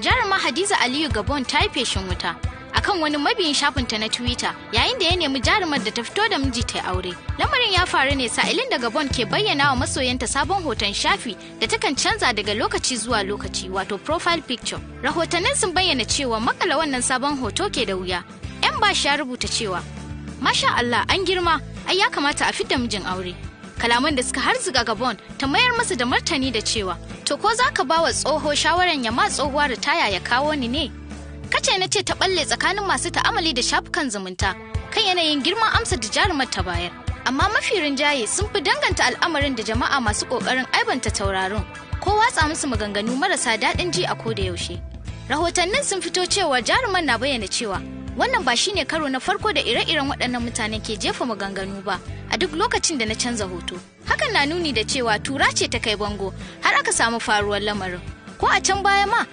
Jaruma Hadiza Aliyu Gabon ta yi feshin wuta akan wani mabiyin shafinta na Twitter yayin da ya nemi jarumar da ta fito da miji ta aure. Lamarin ya faru ne sa'ilin da Gabon ke bayyana wa masoyanta sabon hoton shafi da takan canza daga lokaci zuwa lokaci, wato profile picture. Rahotannin sun bayyana cewa makala wannan sabon hoto ke da wuya. 'Yan bashi ya rubuta cewa, "Masha Allah, an girma, ai ya kamata a fidda mijin aure." Kalaman da suka harzuka Gabon ta mayar masa da martani da cewa, "To, ko za ka ba wa tsoho shawaran ya ma tsohuwa ritaya ya kawo ni ne?" Kace na ce ta balle tsakanin masu ta'amali da shafukan zumunta kan yanayin girman amsar da jarumar ta bayar. Amma mafi rinjaye sun fi danganta al'amarin da jama'a masu kokarin aibanta taurarin ko watsa musu maganganu marasa daɗin ji a koda yaushe. Rahotannin sun fito cewa jaruman na bayyana cewa wannan ba shine karo na farko da ire-iren waɗannan mutanen ke jefa maganganu ba a duk lokacin da na canza hoto. Hakan na nuni da cewa tura ce ta kai bango har aka samu faruwar lamarin. Ko a can baya ma